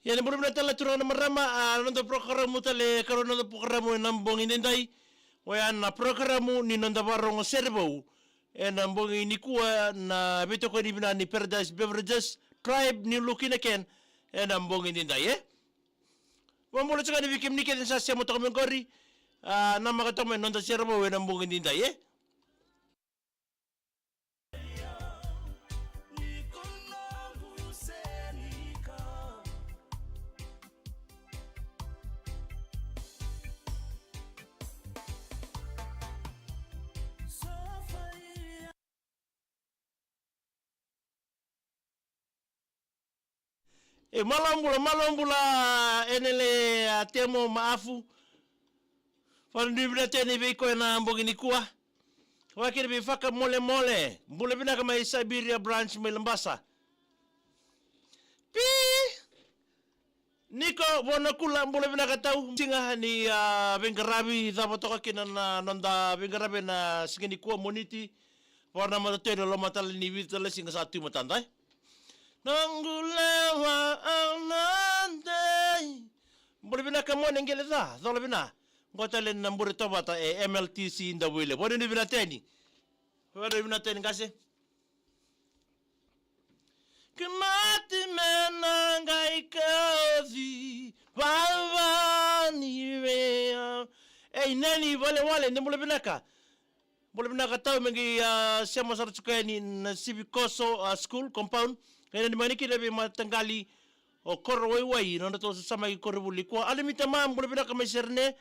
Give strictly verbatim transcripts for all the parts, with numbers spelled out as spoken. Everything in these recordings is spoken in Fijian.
Ia ni bula vinaka tale turaga na marama, a, na noda porokaramu tale, ka na noda porokaramu ena bogi daidai. Oya na porokaramu ni noda varogo sere vou ena bogi nikua, na veitokoni vinaka ni Paradise Beverages, Tribe, New Look in a Can, ena bogi daidai, e. Vakabula tiko ga ni vei kemuni kece ni sa sema toka mai qori, a, namaka toka mai na noda sere vou ena bogi daidai, e. E, malo bula, malo bula, Enele, a, Temo, Maafu. Vakanuinui vinaka tale vei koya ena bogi nikua. Vakakina vei Fakamolemole, bula vinaka mai Siberia Branch mai Labasa. Pi! Niko Vonakula, bula vinaka tau. Siga ni, a, veiqaravi, cava toka kina na noda veiqaravi ena siga nikua, Moniti. Vakanamata tu ena loma tale ni vica tale na siga sa tu e matada, e. Noqu lewa au na dei. Bula vinaka Mone Qeleca, cola vina. Qo tale na bure tovata e M L T C Davuilevu. Vakanuinui vinaka tale. Vakanuinui vinaka tale qase. Ke mate me na qai kauci vava ni vei au. Ei, Neni Valewale, ni bula vinaka. Bula vinaka tau, me qai, a, sema sara tiko yani na Sivikoso, a, School Compound. Qai nanumi yani kina vei mataqali o Koro Waiwai, na nodratou sasamaki koronivuli. Kua Alimita Ma, bula vinaka mai Serene.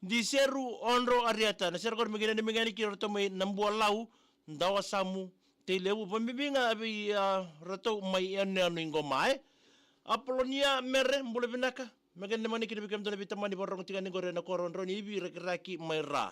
Diseru Odro Ariata, na sere qori me qai nanumi yani kina ratou mai Nabualau, Dawasamu, Tailevu, vakabibi ga vei, a, ratou mai yanuyanu i Qoma, e. Apolonia Mere, bula vinaka. Me qai nanumi yani kina vei kemudou na veitamani vakarorogo tiko yani qori ena koro Drau ni Ivi, Rakiraki mai Ra.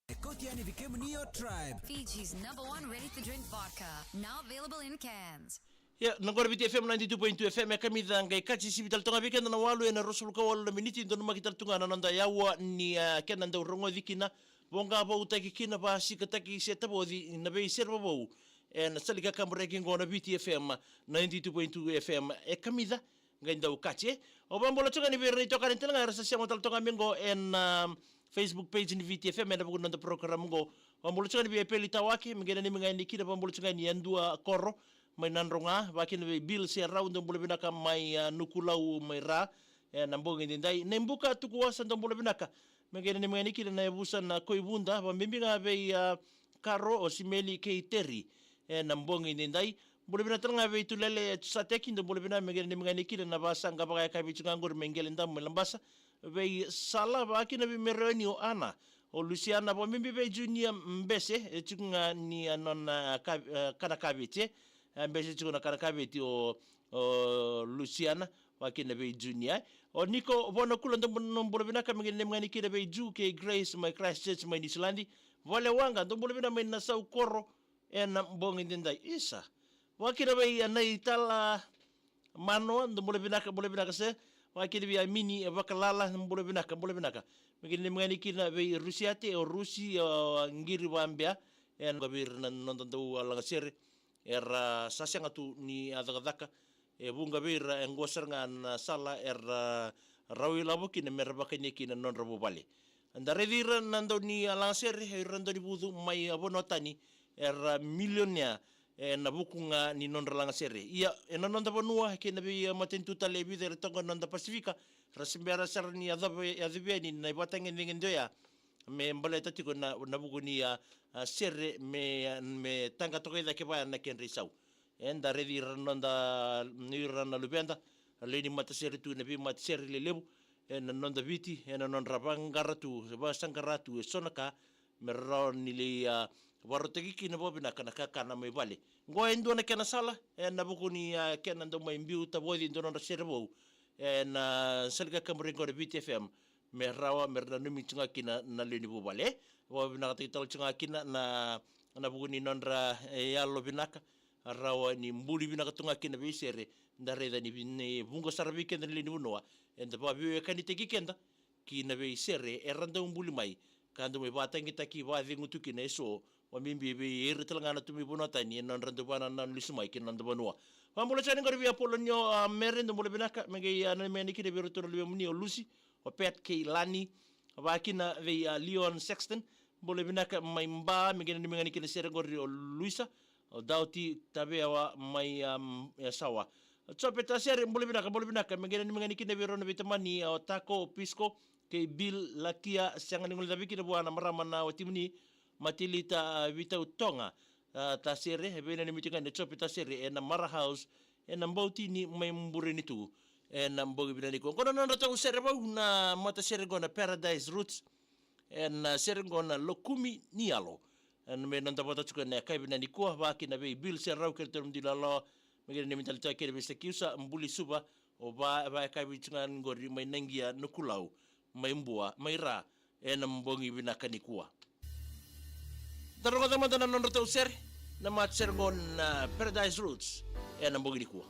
E kauti yani vei kemuni o Tribe. Fiji's number one ready-to-drink vodka, now available in cans. Ia, na qori Viti F M ninety-two point two F M, e kamica qai kati sivi tale toka vei keda na walu ena ruasagavulu ka walu na miniti, donumaki tale tu ga na noda yaua ni, a, kena dau rogoci kina, voqa voutaki kina, vasikataki se tavoci na veisere vovou ena sala ni kakaburaki qo na Viti F M ninety-two point two F M. E kamica qai dau kati, e. Au vakabula tiko ga ni vei ira na itokani tale ga era sa sema tale toka mai qo ena, um, Facebook page ni Viti F M ena vuku ni noda program qo. Vakabula tiko ga ni vei Epeli Tawake, me qai nanumi ga yani kina, vakabula tiko ga ni Yadua Koro mai Nadroga, vakakina vei Bill Serau, dou bula vinaka mai, a, Nukulau mai Ra ena bogi daidai. Naibuka Tukuwasa, dou bula vinaka. Me qai nanumi ga yani kina na yavusa na Koivuda, vakabibi ga vei, a, Karo, o Simeli kei Teri ena bogi daidai. Bula vinaka tale ga vei Tulele Tusateki, dou bula vinaka, me qai nanumi ga yani kina na vasaqa vakayakavi tiko ga qori mai Qeledamu mai Labasa. Vei Sala, vakakina vei Mereoni o Ana, o Lusiana, vakabibi vei Junia Bese, e tiko ga ni a nona ka-, e, kana kaveti, e. A, Bese tiko na kana kaveti o, o Lusiana, vakakina vei Junia, e. O Niko Vonakula, dou bu-, dou bula vinaka, me qai nanumi ga yani kina vei Ju kei Grace mai Christchurch mai Niusiladi. Vale Waqa, dou bula vinaka mai Nasaukoro ena bogi daidai. Isa. Vakakina vei, a, Naitala Manoa, dou bula vinaka, bula vinaka se. Vakakina vei Amini, e, Vakalala, bula vinaka, bula vinaka. Me qai nanumi ga yani kina vei Rusiate, o Rusi, o Qiri Vabea, ena vuqa vei ira na noda dau, a, lagasere era sa sega tu ni a cakacaka, e vuqa vei ira e qo sara ga na sala era rawa ilavo kina mera vakania kina na nodra vuvale. Da raici ira na dau ni, a, lagasere, ira na dau ni vucu mai, a, vanua tani, era milionea ena vuku ga ni nodra lagasere. Ia, ena noda vanua kei na vei, a, matanitu tale e vica era toka ena noda Pasifika, ra se bera sara ni yacovi-, yacovi yani na ivakatagedegede oya me baleta tiko na, na vuku ni, a, a, sere me, me taqa toka i cake vaya na kedra isau. Eda raici ira na noda, ira na luveda, lewe ni matasere tu na veimatasere lelevu ena noda Viti, ena nodra vaqara tu, vasaqara tu eso na ka, me rawa ni lai, a, vakarautaki kina vakavinaka na kakana mai vale. Qo e dua na kena sala ena vuku ni, a, kena dau mai biu tavoci e dua na nodra sere vou ena sala ni kakaburaki qo na Viti F M, me rawa mera nanumi tiko ga kina na lewe ni vuvale. Vakavinakataki tale tiko ga kina na, na vuku ni nodra, e, yalo vinaka, rawa ni buli vinaka tu ga kina veisere. Da raica ni vi-, ni vuqa sara vei keda na lewe ni vanua eda vakaveiwekanitaki keda ki na veisere era dau buli mai, ka dau mai vakatagitaki, vakacegu tu kina eso, vakabibi vei ira tale ga na tu mai vanua tani ena nodra dau vakanananu lesu mai ki na noda vanua. Vakabula tiko yani qori vei Apolonio, a, Mere, dou bula vinaka, me qai, a, nanumi yani kina vei iratou na luvemuni o Lucy, o Pat kei Lani, vakakina vei, a, Leon Sexton, bula vinaka mai Ba, me qai nanumi yani kina sere qori o Luisa, o Dauti Taveawa mai, a, Yasawa. Jope Tasere, bula vinaka, bula vinaka, me qai nanumi yani kina vei rau na veitamani, a, o Tako, o Pisco, kei Bill Lakia, sega ni guilecavi kina vua na marama na watimuni, Matilita, a, Vitautoga, a, Tasere, e veinanumi tiko ga ni Jope Tasere, ena Mara House, ena Bautini mai Burenitu, ena bogi vinaka nikua. Qo na nodratou sere vou na matasere qo na Paradise Roots, ena sere qo na Lokumi ni Yalo. Ena me noda vata tiko ena yakavi vinaka nikua, vakakina vei Bill Serau kei iratou na nomudou ilawalawa, me qai nanumi tale tiko kina vei Sakiusa Buli Suva, o va, vakayakavi tiko ga qori mai Naqia, Nukulau, mai Bua, mai Ra, ena bogi vinaka nikua. Da rogoca mada na nodratou sere, na matasere qo na Paradise Roots, ena bogi nikua.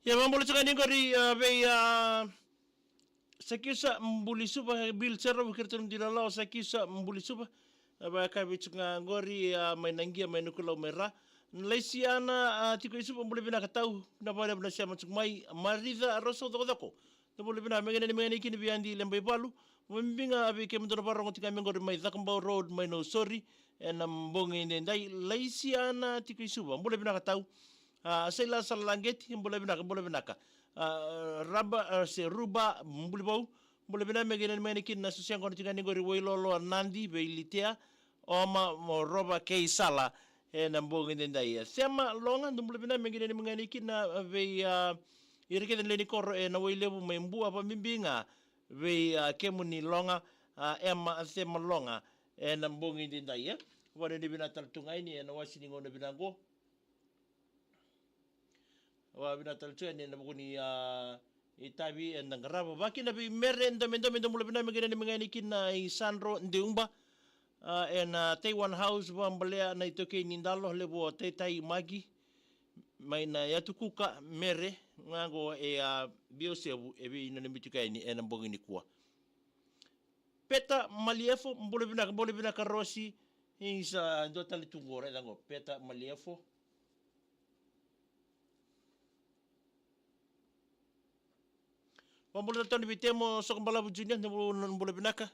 Ia, vakabula tiko yani qori, a, vei, a, Sakiusa Buli Suva, Bill Serau kei iratou na nomudou ilawalawa, Sakiusa Buli Suva, a, vakayakavi tiko ga qori, a, mai Naqia, mai Nukulau, mai Ra. Laisiana, a, Tiko i Suva, bula vinaka tau, na vakalevu na sema tiko mai, Marica Rosa Cokocoko. Dou bula vinaka, me qai nanumi yani kina vei Adi Lebaivalu. Mai bibi ga vei kemudou na vakarorogo tiko ga mai qori mai Cakobau Road, mai Nausori. ena bogi edaidai, Laisiana tiko i Suva, bula vinaka tau. A, Saila Salageti, bula vinaka, bula vinaka. A, Raba, a, se Ruba, buli vau, bula vinaka, me qai nanumi ga yani kina na soso yaqona tiko yani qori, Wailolo Nadi vei Litea, Oma, mo Rova kei Sala, ena bogi edaidai. Sema Loga, dou bula vinaka, me qai nanumi ga yani kina vei, a, ira kece na lewe ni koro ena Wailevu mai Bua, vakabibi ga vei, a, kemuni Loga, a, Ema Sema Loga, ena bogi edaidai, e. Vakanuinui vinaka tale tu ga yani ena wasi ni gauna vinaka qo. Vakavinavinaka tale tu yani ena vuku ni, a, itavi eda qarava. Vakakina vei Mere Domedomedo, bula vinaka, me qai nanumi ga yani kina i Sadro Deuba. A, ena Taiwan House, vakabalea na itaukei ni dalo levu o Taitai Maki. Mai na yatu Kuka, Mere, ga qo e, a, Biosevu, e veinanumi tiko yani ena bogi nikua. Peta Maliefo, bula vinaka, bula vinaka Rosi. Isa, dua tale tu qo, raica qo, Peta Maliefo. Vakabula tale tu yani vei Temo Sokobalavu Junior, dou bula, bula vinaka.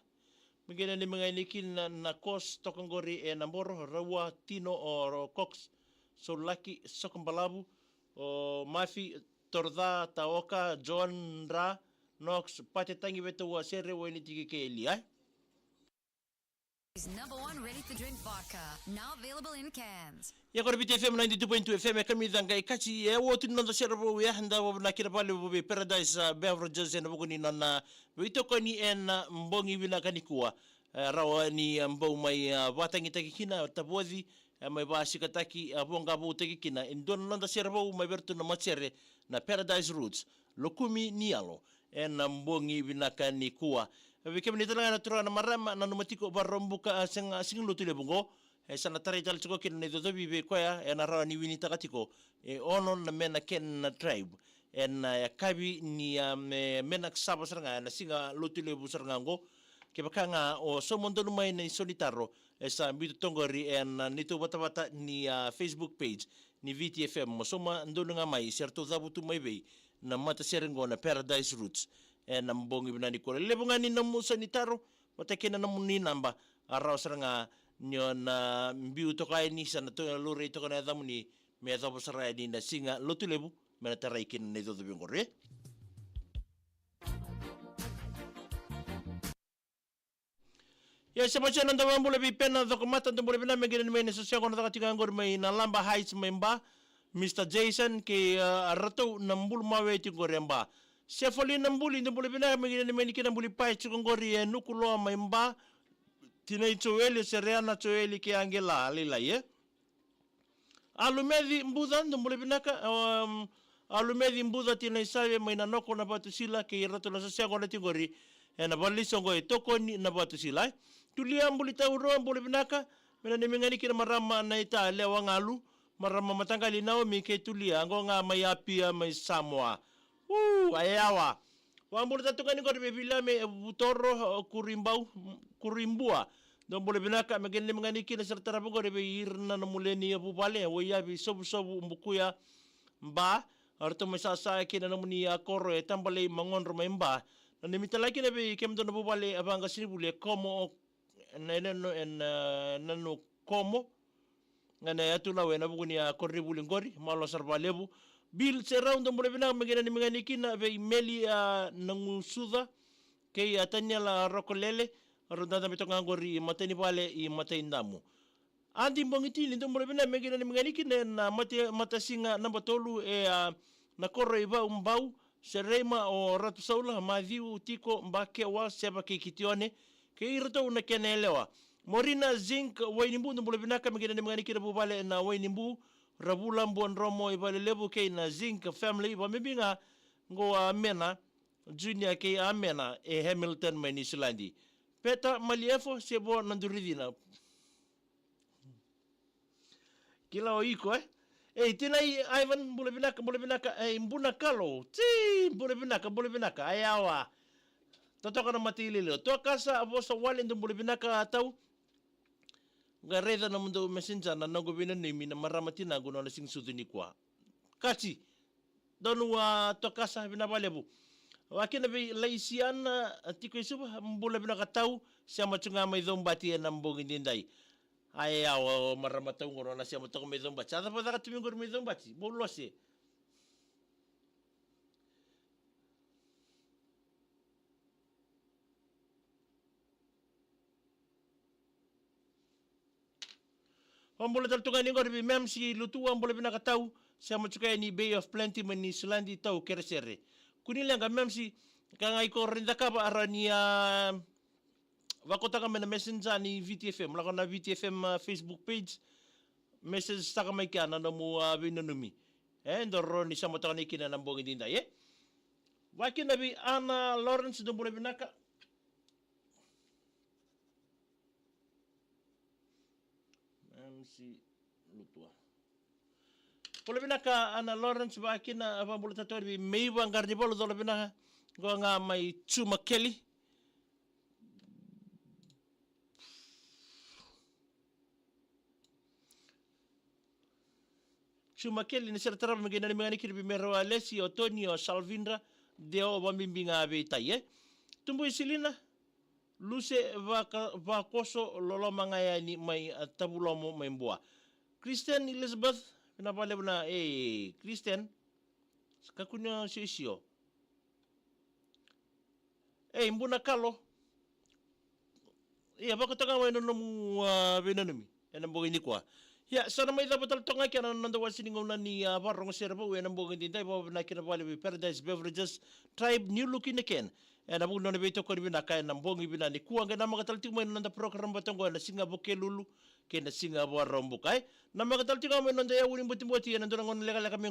Me qai nanumi ga yani kina na, na Kos toka qori e Naboro, Raua, Tino, o Cox, Solaki, Sokobalavu, o Mafi, Torca, Taoka, John, Ra, Knox, Pate, Tagi, Vetaua, Sere, Wainitiki kei Elia, e. Is number one ready-to-drink vodka, now available in cans. Ia qori Viti F M ninety-two point two F M, e kamica qai kati, e otu ni noda sere vou, e, da vakavinavinaka vakalevu vei Paradise, a, Beverages ena vuku ni nona veitokoni ena bogi vinaka nikua. E, rawa ni, a, bau mai, a, vakatagitaki kina, tavoci, e, mai vakasikataki, a, voqa voutaki kina e dua na noda sere vou mai vei iratou na matasere na Paradise Roots, Lokumi ni Yalo, ena bogi vinaka nikua. Vei kemuni tale ga na turaga, na marama, nanuma tiko, Vakaraubuka, a, sega, a, siga lotu levu qo. E sa na tarai tale tiko kina na icocovi vei koya ena rawa ni winitaka tiko e ono na mena kena tribe ena yakavi ni, a, me, mena sava sara ga ena siga lotu levu sara ga qo. Kevaka ga o sauma donu mai na isau ni taro, e sa biuta toka qori ena neitou vatavata ni, a, Facebook page ni Viti F M, mo sauma donu ga mai se ratou cavutu mai vei na matasere qo na Paradise Roots ena bogi vinaka nikua. Levu ga ni nomu isau ni taro vata kei na nomuni naba, a rawa sara ga ni o na biu toka yani, sa na to-, laurai toka na yacamuni me yacova sara yani na siga lotu levu me na tarai kina na icocovi qori, e. Ia, se mai na noda vakabula vei Pena Cokomata, dou bula vinaka, me qai nanumi mai na soso yaqona caka tiko qori mai na Laba Heights mai Ba, Mister Jason kei, a, ratou na bulu mawe tiko qori e Ba. Sefalina Buli, dou bula vinaka, me qai nanumi mai kina buli pai tiko qori e Nukuloa mai Ba. Tinai Joeli, Sereana Joeli kei Angela, lailai, e. Alumeci Buca, dou bula vinaka, um, Alumeci Buca, Tinai Save mai Nanoko, Navatu Sila, kei ratou na soso yaqona tiko qori ena valenisoqo e Tokoni, Navatu Sila, e. Tulia Buli Tauro, bula vinaka, me nanumi ga yani kina marama Naita Lewa Galu, marama mataqali Naomi kei Tulia, qo ga mai Apia mai Samoa. U, a yawa. Vakabula tale tu ga yani qori vei Viliame Vutoro, o, Kuribau, Kuribua. Dou bula vinaka, me qai nanumi ga yani kina, sa ra tarava qori vei ira na nomu lewe ni vuvale, o Iyavi Sovusovu, Bukuya, Ba. O ratou mai sasa kei na nomuni a koro e Tabalei Magodro mai Ba. Nanumi tale ga kina vei kemudou na vuvale, a, vaqasenivuli e Komo, o, na, na, na, na, na, na, Komo. Ga na yatu Lau ena vuku ni a koronivuli qori, malo sara vakalevu. Bill Serau, dou bula vinaka, me qai nanumi ga yani kina vei Meli, a, Nagusuca kei a Taniela Rokolele, rau dadabe toka ga qori i matai ni vale i Mataidamu. Adi Bogitini, dou bula vinaka, me qai nanumi ga yani kina ena mate, matasiga naba tolu e, a, na koro i Vaubau, Sereima, o Ratu Saula, Maciu, Tiko, Bakewa, Seva kei Kitione, kei iratou na kena yalewa. Morina Zinc Wainibu, dou bula vinaka, me qai nanumi ga yani kina vuvale na Wainibu, Ravula Buadromo i Valelevu kei na Zinc family, vakabibi ga qo a Mena Junior kei a Mena e Hamilton mai Niusiladi. Peta Maliefo, se vo na duricina. Kila o iko, e? Ei, Tinai Ivan, bula vinaka, bula vinaka, ei, Bunakalo. Ti, bula vinaka, bula vinaka, a yawa. Totoka na mata i leleo. Toa Kasa, a vosa wale, dou bula vinaka, a tau. Qai raica nomudou messenger na noqu veinanumi na marama tinaqu nona siga sucu nikua. Kati, donu a Toa Kasa, vinaka vakalevu. Vakakina vei Laisiana, a, tiko i Suva, bula vinaka tau, sema tu ga mai Caubati ena bogi edaidai. Ai, au, au, marama tau qo, na sema toka mai Cobati. A cava caka tu mai qori mai Cobati? Bau lose. Au bula tale tu ga ni qori vei Mamsi Lutua, bula vinaka tau. Sema tu ga yani Bay of Plenty mai Niusiladi, tau kerekere. Kua ni leqa Mamsi, ka ga iko rawa ni cakava, a rawa ni a vakauta ga mai na Messenger ni V T F M, lako na V T F M, a, Facebook page, message taka mai kea na nomu, a, veinanumi. E, dou rawa ni sema toka yani kina ena bogi edaidai, e. Vakakina vei Ana Lawrence, dou bula vinaka. Mamsi Lutua. Bula vinaka Ana Lawrence, vakakina, a, vakabula tale tu yani vei Meiva Qaranivalu, colo vinaka. Qo ga mai Jumakeli. Jumakeli, ni sere tarava me qai nanumi ga yani kina vei Mera, o Alesi, o Toni, o Salvindra, de o vabibi ga vei tai, e. Tubu i Silina, Luse vaka-, vakoso loloma ga yani mai, a, Tavulomo mai Bua. Christian Elizabeth, vinaka vakalevu na, e, Christian, kakua ni o siosio. E, Bunakalo. Ia, vakatoka mai na nomu, a, veinanumi ena bogi nikua. Ia, sa na mai cava tale toka ga kina na noda wasa ni gauna ni, a, vakarorogo sere vou ena bogi edaidai, vakavinavinaka vakalevu vei Paradise Beverages, Tribe, New Look in a Can. Ena vuku ni nona veitokoni vinaka ena bogi vinaka nikua, qai namaka tale tiko mai na noda program vata oqo ena siga Vukelulu kei na siga Vakaraubuka, e. Namaka tale tiko mai na noda yau ni botiboti ena dua na gauna lekaleka me